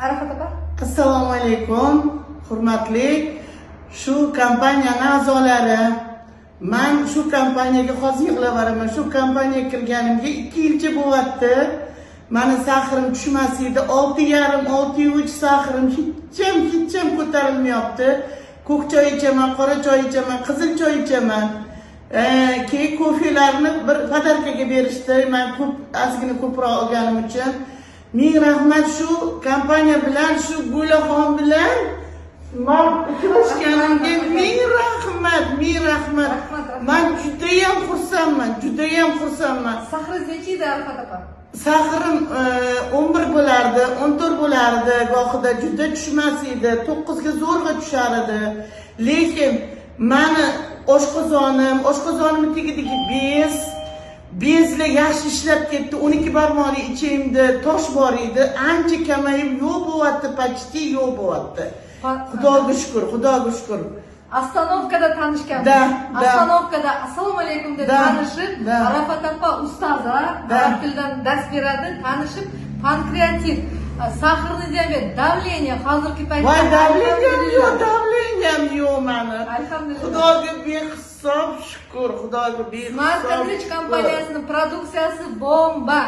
Arafat opa. Assalomu alaykum, hurmatli shu kompaniyani a'zolari. Man shu kompaniyaga, hozir yig'lab boraman, shu kompaniyaga kirganimga 2 yilcha bo'lyapti. Mani сахар im tushmas edi, 6,5, 6,3 сахар im hecham, hecham ko'tarilmayapti. Ko'k choy ichaman, qora choy ichaman, qizil choy ichaman. Keyin kofelarni bir подарка ga berishdi, man ko'p, ozgina ko'proq olganim uchun. Ming rahmat, shu kompaniya bilan, shu Gulaxon bilan man uchrashganimga ming rahmat, ming rahmat. Rahmat, rahmat. Man judayam xursandman, judayam xursandman. Сахар ingiz necha edi, Arafat opa? Сахар im 11 bo'lardi, 14 bo'lardi gohida, juda tushmas edi, 9ga zo'rg'a tushar edi. Lekin mani oshqozonim, oshqozonimni tagidagi bezlar yaxshi ishlab ketdi. 12 barmoqli ichimda tosh bor edi, ancha kamayib, yo'q bo'lyapti, почти yo'q bo'lyapti. Xudoga shukur, Xudoga shukur. Остановка da tanishganmiz. Да. Остановка da assalomu alaykum deb Да, tanishib, да. Arafat opa ustoz, a, Да. arab tilidan dars beradi, tanishib, pankreatit, сахарный диабет, давление hozirgi paytda Voy, давление m yo'q, alhamdulillah. давление m yo'q mani. Alhamdulillah. Xudoga behisob shukur, Xudoga behisob Marka Rich shukur. Kompaniyasining produksiyasi bomba.